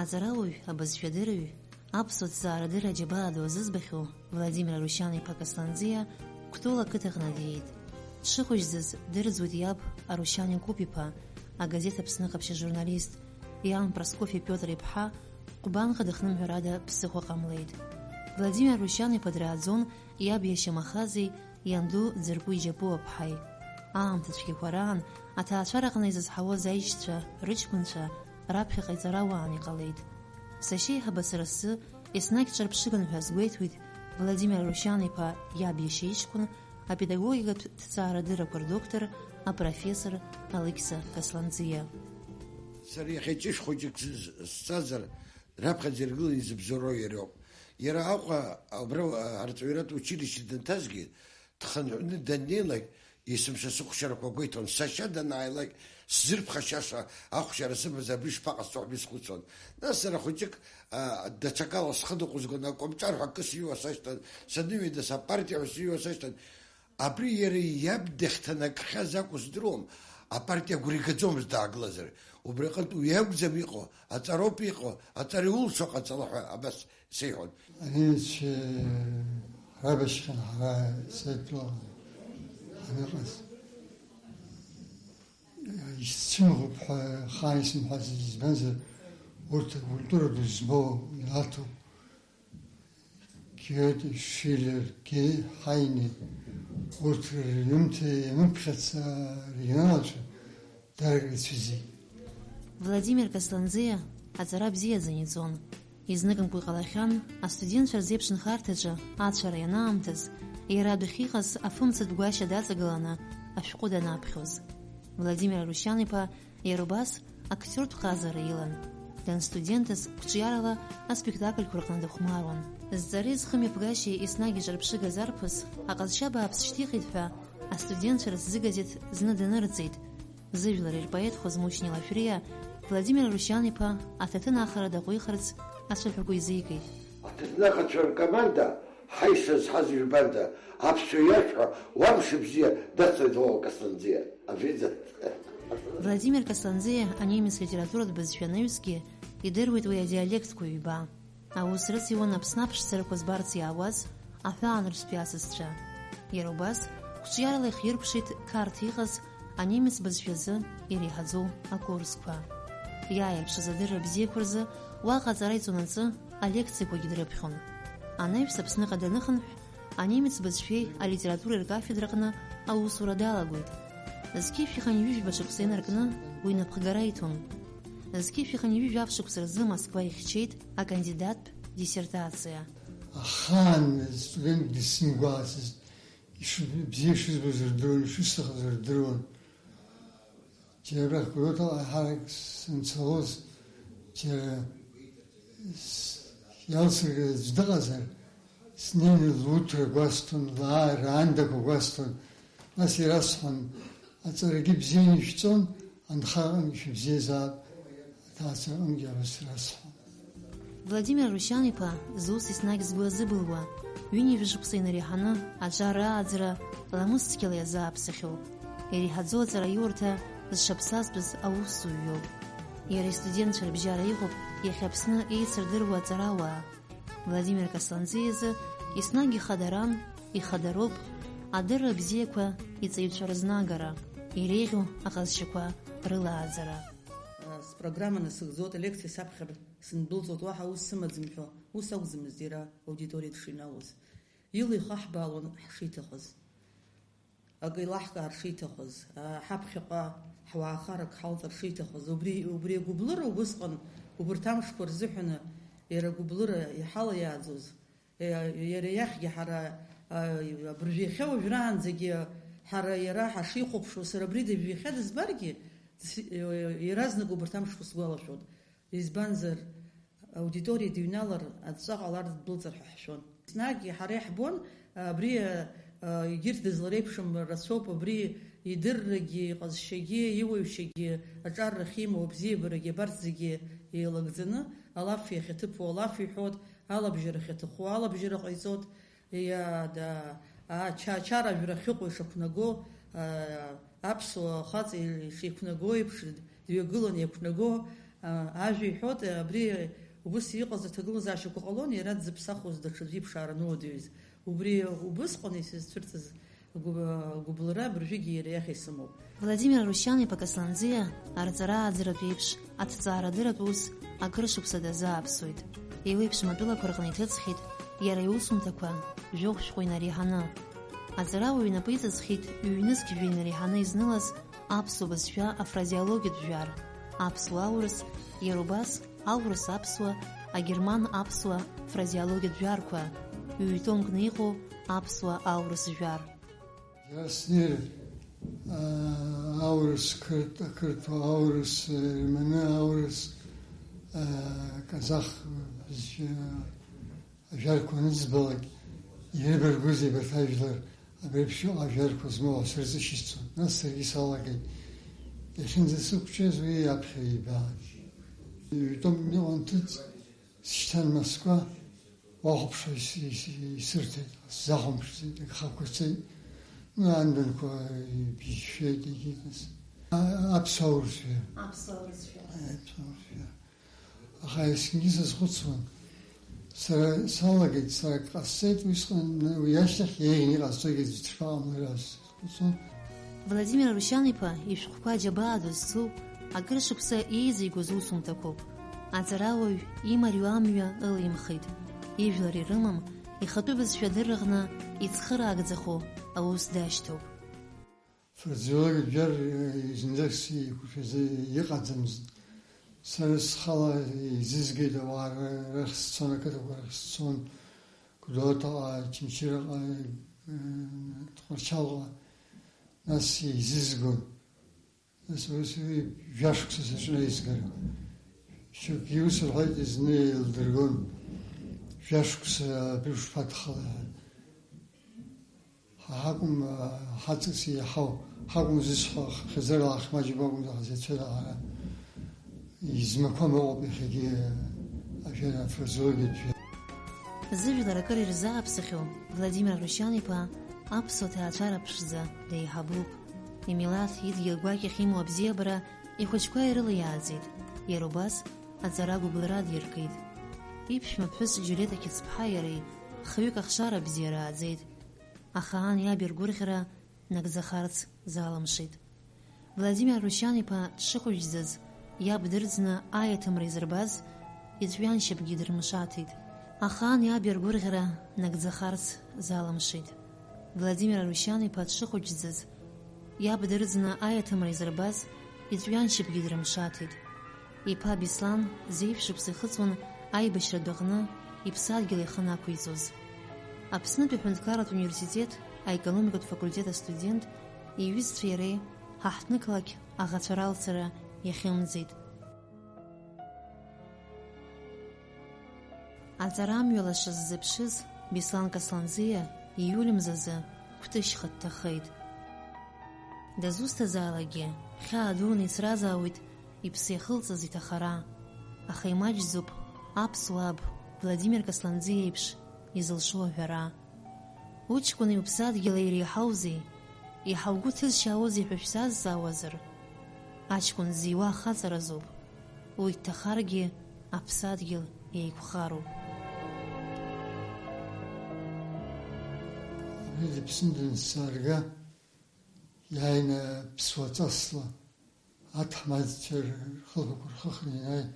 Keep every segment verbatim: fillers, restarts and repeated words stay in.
Аҵарауаҩ, абызшәадырҩ, аԥсуа ҭҵаарадырра аџьабаа ду азызбахьоу Владимир Арушьан-иԥа Касланӡиа Кәтол ақыҭаҟны диит. Дшыхәыжьӡаз дырӡуеит иаб Арушьан Якуп-иԥа, агазеҭ Аԥсны Ҟаԥшь ажурналист, иан Прокофи Пиотр-иԥҳа, Ҟәбанҟа дыхнымҳәыр ада ԥсыхәа ҟамлеит. Владимир Арушьан-иԥа драаӡон иаб иашьа Махази, ианду Ӡыркәи Џьапуаԥҳаи. Аамҭа цәгьақәа раан аҭаацәараҟны изызҳауаз аишьцәа, рыҷкәынцәа раԥхьаҟа иҵарауаан иҟалеит. Сашьеиҳаба сара сзы еснагь ҿырԥшыган ҳәа азгәеиҭоит Владимир Арушьан-иԥа иаб иашьа иҷкәын, апедагогикатә ҭҵаарадыррақәа рдоктор, апрофессор Алықьса Касланӡиа. Сара иахьа ҷышә хәыҷык с-, сҵазар, раԥхьаӡа иргыланы изыбзоуроу иароуп. Иара Аҟәа абра арҵаҩратә училище данҭазгьы, дхынҳәны даннеилак, есымша сыхәшьарақәа гәеиҭон. Сашьа данааилак, сзырԥхашьаша ахәшьара сымаз абри шԥаҟасҵо ҳәа исхәыцуан. Нас сара хәыҷык, а, даҽакала схы ныҟәызгон, акомҿар ҳәа акы сыҩуа сашьҭан, саныҩеидас апартиа ҳәа сыҩуа сашьҭан. Абри иара иаб дахьҭанакхьаз акәу здыруам, апартиа агәра игаӡомызт даагылазар. Убри аҟынтә уи акәӡам иҟоу, аҵароуп иҟоу, аҵара иулшо ҟаҵала ҳәа абас сеиҳәон. Анемеццәа рабашьхьан ҳара сеидтәылаҟны ҳаныҟаз. Исцәымӷуп ҳәа ахаан исымҳәацызт, избанзар, урҭ акультура ду збо, илаҭоуп. Гёте, Шиллер, Гей-, Ҳайне, урҭ рҩымҭа ианымԥхьаца арегионалцәа дара рацәаӡеит. Владимир Касланӡиа аҵара бзиаӡаны иҵон. Изныкымкәа иҟалахьан, астудентцәа рзеиԥшнхарҭаҿы ацәара ианаамҭаз, иара адәахьы иҟаз афымцатә гәашьа даҵагыланы ашәҟәы данаԥхьоз. Владимир Арушьан-иԥа иара убас актиортә ҟазара илан. Данстудентыз, қәҿиарала аспектакльқәа рҟны дыхәмаруан. Зҵареи зхымҩаԥгашьеи еснагь иҿырԥшыгаз арԥыс, аҟазшьа бааԥс шьҭихит ҳәа, астудентцәа рзы газеҭ зны данырҵеит. Зыжәлари рпоет Хәазмучни Лашәриа Владимир Арушьан-иԥа аҭаҭын ахара даҟәихырц ацәаҳәақәа изикит. Аҭыҭнахацәа ркоманда, ҳаи, сызҳаз ижәбанда, аԥсуа иашәҳәа, уа мшыбзиа, дацлеит уа Касланӡиа. Абжеиӡа. Владимир Касланӡиа анемец литературатә бызшәа анаҩсгьы идыруеит уи адиалектқәа ҩба. Аус рыциуан Аԥсны аԥшӡарақәа збарц иаауаз аҳәаанырцәтәи асасцәа. Иара убас, қәҿиарала ихиркәшеит Қарҭ иҟаз анемец бызшәазы иреиҳаӡоу акурсқәа. Иааирԥшыз адырра бзиақәа рзы уаҟа аҵара иҵонаҵы алекциақәагьы дрыԥхьон. Анаҩс Аԥсныҟа даныхынҳә, анемец бызшәеи алитературеи ркафедраҟны аусура далагоит. Зқьышә ихынҩыжәба шықәса инаркны уи напхгара иҭон. Зқьышә ихынҩыжәаф шықәса рзы Москва ихьчеит акандидаттә диссертациа. Ахаан студентк дысзымгәаацызт, ишыбзиа шызбоз рдыруан, ишысҭахыз рдыруан. Џьара абрахь Гәдоуҭаҟа ҳарак санцалоз, џьара с-, иалсыргаз аӡә дыҟазар, снеины луҭра гәасҭон, лааира аандақәа гәасҭон, нас ирасҳәон, аҵарагьы бзианы ишәҵон, анхараҟынгьы шәыбзиазаап, аҭаацәараҟынгьы абас расҳәон. Владимир Арушьан-иԥа зус еснагь згәы азыбылуа, ҩынҩажәа шықәса инареиҳаны аҿар ааӡара ламыс цқьала иазааԥсахьоу, иреиҳаӡоу аҵараиурҭа зҽаԥсазтәыз аусзуҩ иоуп. Иара истудентцәа рыбжьара иҟоуп иахьа Аԥсны еицырдыруа аҵарауаа. Владимир Касланӡиа изы еснагь ихадаран, ихадароуп адырра бзиақәа иҵаҩцәа рызнагара, иреиӷьу аҟазшьақәа рылааӡара. Спрограмма насыгӡоит, алекциа саԥхьар сындәылҵуеит, уаҳа ус сымаӡам ҳәа, ус акәӡамызт иара аудиториа дшыҩналоз. Ила ихаҳбаалон ҳшиҭахыз, акы еилаҳкаар шиҭахыз, а, ҳаԥхьаҟа ҳуаахарак ҳалҵыр шиҭахыз. Убри, убри агәыблыра убысҟан, убарҭ амшқәа рзыҳәаны иара агәыблыра иҳалаиааӡоз, Е, иара иахьгьы ҳара, а, абыржәы иахьа уажәраанӡагьы ҳара иара ҳашихәаԥшуа, сара абри дажәы иахьа дызбаргьы, дс-, е, иаразнак убарҭ амшқәа сгәалашәон. Избанзар, аудиториа дыҩналар, адҵа ҟалар ддәылҵыр ҳәа ҳшәон. Еснагь ҳара иаҳбон, абри, а, егьырҭ дызлареиԥшым рацәоуп, абри идыррагьы, иҟазшьагьы, иуаҩшьагьы, аҿар рахьимоу абзиабарагьы абарҭ зегьы еилагӡаны, алаф иахьаҭыԥуа алаф иҳәот, алабжьарахь иаҭаху алабжьара ҟаиҵот, иа-, да-, ача-, ачара ажәра ахьыҟоу ишақәнаго, а, аԥсуа хаҵа ишиқәнаго еиԥш, дҩагылан иақәнаго, Ажәа иҳәоит, абри ус иҟаз аҭагылазаашьақәа ҟалон, иара дзыԥсахуаз даҽаӡәы иԥшаара ануадаҩыз. Убри убысҟан исызцәырҵыз гәы-, гәыбылра абыржәгьы иара иахь исымоуп. Владимир Арушьан-иԥа Касланӡиа арҵара-ааӡаратә еиԥш, аҭҵаарадырратә ус акыр шықәса дазааԥсоит. Еиуеиԥшым атәылақәа рҟны иҭыҵхьеит иара иусумҭақәа, жәохә шәҟәы инареиҳаны. Аҵарауаҩ инапы иҵазхит ҩнызқь жәа инареиҳаны изнылаз аԥсуа бызшәа афразеологиатә жәар, аԥсуа аурыс, иара убас аурыс-аԥсуа, агерман-аԥсуа фразеологиатә жәарқәа, ҩ-томкны иҟоу аԥсуа аурыс жәар. Џьара снеир, аа, аурыс, қырҭ, ақырҭуа аурыс, ерманы аурыс, аа, казах бызшәа ажәарқәа анызбалак, ирыбаргәызеи абарҭ ажәлар, абри еиԥш иҟоу ажәарқәа змоу ҳәа сырзышьҭцон. Нас саргьы салагеит. Иахьынӡасықәҿиаз уи аԥхьа ибаан. Ҩтәым иҟан ҭыҵ, сшьҭан Москва, уахәаԥшуа ис-, ис-, исырҭеит, сзахәамԥшӡеит, агхақәа цеит. Ну, анбанқәа ибжьшәеит, егьи нас. А-, аԥсуа урысшәа. Аԥсуа урысшәа. Аԥсуа урысшәа. Аха есқьынгьы сазхәыцуан. Сара салагеит, сара ак ҟасҵеит, усҟан уи ашьҭахь еиӷьны иҟасҵогьы аӡә ҭырфа ҟамлар ҳәа сазхәыцуан. Владимир Арушьан-иԥа ишәҟәқәа аџьабаа ду зцу, акыр шықәса еизигоз усумҭақәоуп. Аҵарауаҩ имариоу амҩа ылимхит. Ижәлар ирымам, ихатәы бызшәа адырраҟны ицхыраагӡахо аус дашьҭоуп. Фразеологиатә жәар, э, зынӡаск еиқәшәазы иҟаӡамызт. Сара схала еизызгеит, ауаа ра-, рахь сцон, ақыҭақәа рахь сцон, Гәдоуҭаҟа, Очамчыраҟа, э, Тҟәарчалҟа, нас еизызгон. Нас ус жәашықәса саҿын аизгара. Шьоукгьы ус рҳәеит, зны еилдыргон, жәашықәса абри шԥадхалеи ҳәа. Ҳа ҳакәым, ҳаҵкыс еиҳау, ҳакәым зысҳәо, хьӡарала ҳмаҷым акәымзар, ҳзеицәада ҳара. Измақәам ыҟоуп иахьагьы ажәа афразеологиатә жәа. Зыжәлар акыр ирзааԥсахьоу Владимир Арушьан-иԥа аԥсуа ҭаацәара ԥшӡа деиҳабуп. Имилаҭ идгьыл гәакьахь имоу абзиабара ихәыҷқәа ирылаиааӡеит, иара убас аҵара гәыбылра адиркит. Иԥшәма ԥҳәыс Џьулиета Қьыцԥҳа иареи хҩык ахшара бзиа рааӡеит. Аха ани иаб иргәырӷьара нагӡахарц залымшеит. Владимир Арушьан-иԥа дшыхәыҷӡаз, иаб дырӡны аиаҭымра изырбаз иҵәҩаншьапгьы дырмшаҭеит. Аха ани иаб иргәырӷьара нагӡахарц залымшеит. Владимир Арушьан-иԥа дшыхәыҷӡаз, иаб дырӡны аиаҭымра изырбаз иҵәҩаншьапгьы дрымшаҭеит. Иԥа Беслан зеиԥш шықәса ихыҵуан аибашьратә аҟны иԥсадгьыл иахьынақәиҵоз. Аԥснытәи аҳәынҭқарратә университет аекономикатә факультет астудент иҩызцәеи иареи ҳаҳҭнықалақь аӷацәа ралцара иахьымӡеит. Аҵара амҩа лаша ззыԥшыз Беслан Касланӡиа ииуль мзазы Кәтышьха дҭахеит. Дызусҭазаалакгьы, хьаа дуны ицразаауеит иԥсы иахылҵыз иҭахара. Аха имаҷӡоуп аԥсуа аб Владимир Касланӡиа иеиԥш изылшо аҳәара. Уҷкәыни уԥсадгьыли иреиҳаузеи? Иаҳа угәы ҭызшьаауазеи ҳәа шәсазҵаауазар, аҷкәын зиуа ахаҵаразоуп. Уи дҭахаргьы аԥсадгьыл еиқәхароуп. Абри дыԥсны данысзаарга, иааины ԥсуа ҵасла аҭаҳмадцәа рхылԥақәа рхыхны ианааи,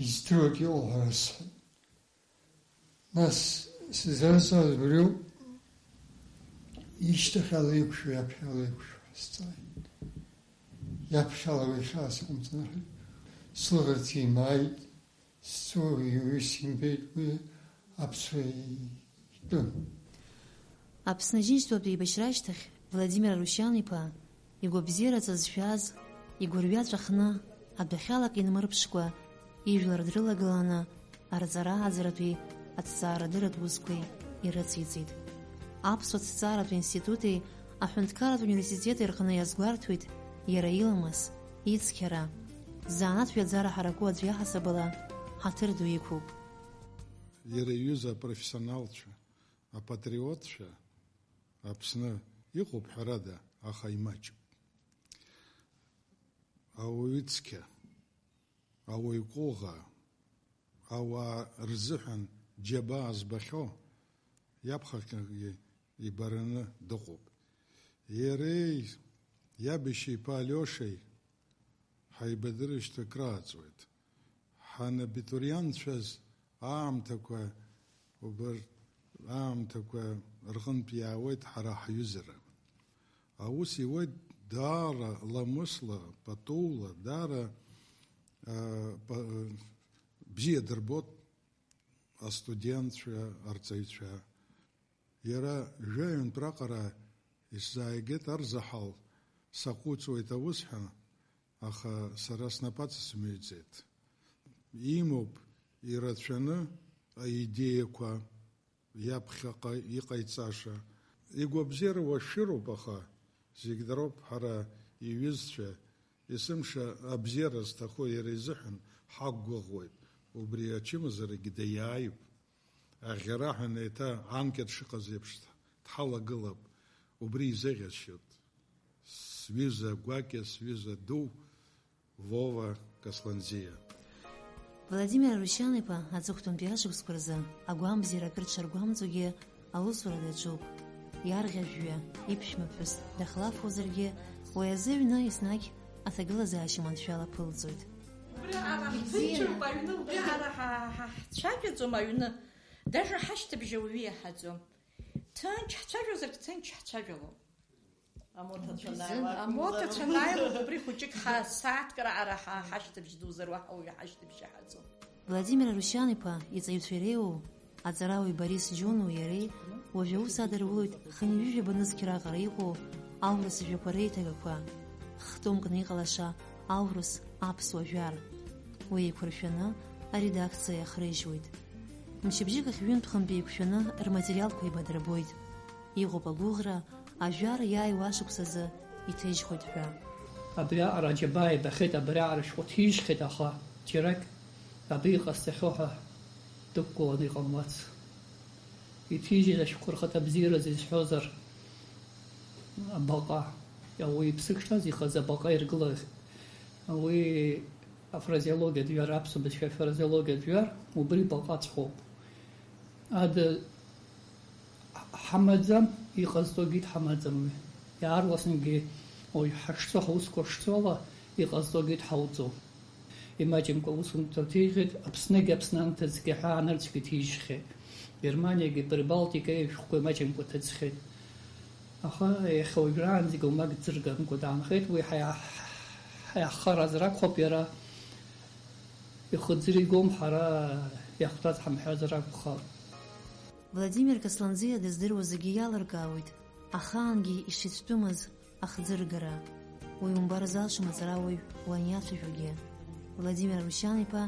издыруагь иҟоуп ҳәа расҳәеит. Нас сызразҵааз убриоуп, ишьҭахьала иқәшәо, иаԥхьала иқәшәо ҳәа сҵааит. Иаԥхьала уи хьаас иҟамҵан, аҳәеит. Сылаӷырӡ еимааит, сҵәуагьы уи симбеит, уи аԥсуа итәын. Аԥсны Џьынџьтәылатә еибашьра ашьҭахь Владимир Арушьан-иԥа игәабзиара ҵазшәаз, игәырҩа ҵәахны, адәахьалак инмырԥшкәа, ижәлар дрылагыланы, арҵара-ааӡаратәи аҭҵаарадырратә усқәеи ирыциҵеит. Аԥсуа ҭҵааратә институти аҳәынҭқарратә университети рҟны иазгәарҭоит иара иламыс, ицқьара, заанаҵ ҩаӡара ҳараку аӡә иаҳасабала ҳаҭыр ду иқәуп. Иара иҩыза апрофессионалцәа, апатриотцәа Аԥсны иҟоуп, ҳәарада, аха имаҷуп. Ауаҩы цқьа, ауаҩ ҟәыӷа, ауаа рзыҳәан џьабаа збахьоу, иаԥхьаҟагьы ибараны дыҟоуп. Иареи иаб иашьеиԥа Алиошеи ҳаибадырышьҭ акрааҵуеит. Ҳанабитурианцәаз аамҭақәа, убарҭ аамҭақәа рҟынтә иаауеит ҳара ҳҩызара. Аус иуеит даара ламысла, патула, даара, а, па-, бзиа дырбоит астудентцәа, арҵаҩцәа. Иара жәаҩынтә раҟара исзааигеит арзаҳал саҟәыҵуеит аус ҳәа, аха сара снапаҵа сымҩаӡеит. Имоуп ирацәаны аидеиақәа иаԥхьаҟа иҟаиҵаша. Игәабзиара уашәшәыроуп, аха зегь дароуп ҳара иҩызцәа, есымша абзиара зҭаху иара изыҳәан ҳақәгәыӷуеит, убри ачымазарагьы даиааип. Аӷьараҳәа еиҭа анкьа дшыҟаз еиԥш дҳалагылап, убри изеӷьасшьоит сҩыза гәакьа, сҩыза ду Вова Касланӡиа. Владимир Арушьан-иԥа аҵыхәтәантәи ашықәсқәа рзы агәамбзиара акыр дшаргәамҵуагьы аусура даҿуп. Иарӷьа жәҩа, иԥшәма ԥҳәыс дахлафуазаргьы, уи азы аҩны еснагь аҭагылазаашьа маншәала ԥылҵоит. Убри ара ҳҭынчроуп аҩны, убри ара ҳа-, ҳа-, ҳцәажәаӡом аҩны, даже ҳашьҭыбжь ауаҩы иаҳаӡом. Ҭынч ҳцәажәозаргь ҭынч ҳцәажәалом. Амоҭацәа анааилак, амоҭацәа анааилак, убри хәыҷык ҳа-, сааҭк раҟара ҳа-, ҳашьҭыбжь дузар, уаҳа уаҩы ҳашьҭыбжь иаҳаӡом. Владимир Арушьан-иԥа иҵаҩцәа иреиуоу аҵарауаҩ Борис Џьонуи иареи уажәы аус адырулоит хынҩажәижәаба нызқь раҟара иҟоу аурыс жәақәа реиҭагақәа, хтәымкны иҟалаша аурыс аԥсуа жәар. Уи еиқәыршәаны аредакциа иахрыжьуеит. Мчыбжьык ахь ҩынтә-хынтә еиқәшәаны рматериалқәа еибадырбоит. Иҟоуп агәыӷра, ажәар иааиуа ашықәсазы иҭыжьхоит ҳәа. Абриаҟара аџьабаа ибахьеит, абриаҟара шәҟәы ҭижьхьеит, аха џьарак абри иҟасҵахьоу ҳәа дықәгыланы иҟамлац. Иҭижьыз ашәҟәы рхаҭабзиараз изҳәозар, абаҟа, уи иԥсы шҭаз иҟаз абаҟа иргылахьеит. Уи афразеологиатә жәар, аԥсуа бызшәа афразеологиатә жәар, убри баҟаҵәҟьоуп. Ада ҳамаӡам, иҟазҵогьы дҳамаӡам уи. Иаарласынгьы уажә ҳашцо, ҳусқәа шцо ала, иҟазҵогьы дҳауӡом. Имаҷымкәа усумҭа ҭижьхьеит, Аԥсныгьы, Аԥсны анҭыҵгьы ҳәа анырцәгьы ҭижьхьеит. Германиагьы Прибалтика ишәҟәқәа имаҷымкәа ҭыҵхьеит. Аха иахьа уажәраанӡагьы уамак ӡыргамкәа даанхеит, уи ҳаиа-, ҳаиаҳхаразар акәхап, иара ихы ӡыригом, ҳара иахәҭаз ҳамҳәазар акәхап. Владимир Касланӡиа дыздыруа зегьы иалыркаауеит, ахаангьы ишицәтәымыз ахӡыргара. Уи умбар залшом аҵарауаҩ уаниацәажәогьы. Владимир Арушьан-иԥа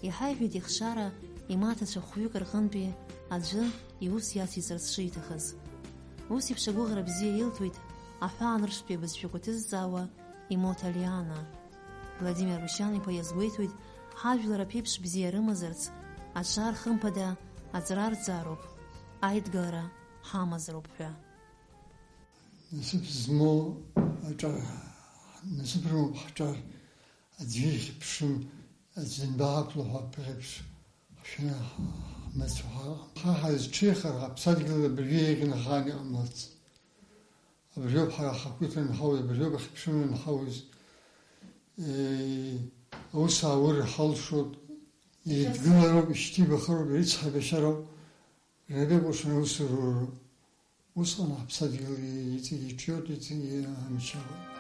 иҳаиҳәеит ихшара, имаҭацәа хәҩык рҟынтәи аӡәы иус иациҵарц шиҭахыз. Ус еиԥш агәыӷра бзиа илҭоит аҳәаанырцәтәи абызшәақәа ҭызҵаауа Имоҭа Лиана. Владимир Арушьан-иԥа иазгәеиҭоит, ҳажәлар аԥеиԥш бзиа рымазарц, аҿар хымԥада аҵара арҵароуп, аидгылара ҳамазароуп ҳәа. Насыԥ змоу аҿар, насыԥ рымоуп ҳҿар, аӡәы ихьыԥшым, аӡә данбаҳақәло ҳәа ԥхьаԥш ҳшәаны ҳмацәаҳа. Ҳа ҳазҽеихар, ҳаԥсадгьыл абыржәы еиӷьны ахаан иҟамлац. Абыржәоуп ҳара ҳақәиҭра анҳауз, абыржәоуп ахьыԥшымра анҳауз. Е, аус ааур иҳалшоит, еидгылароуп, ишьҭибахароуп, ирыцҳаибашьароуп, иара иҟәышын аус руроуп. Усҟан ҳаԥсадгьыл иҵегь иҿиоит, иҵегь амчалоит.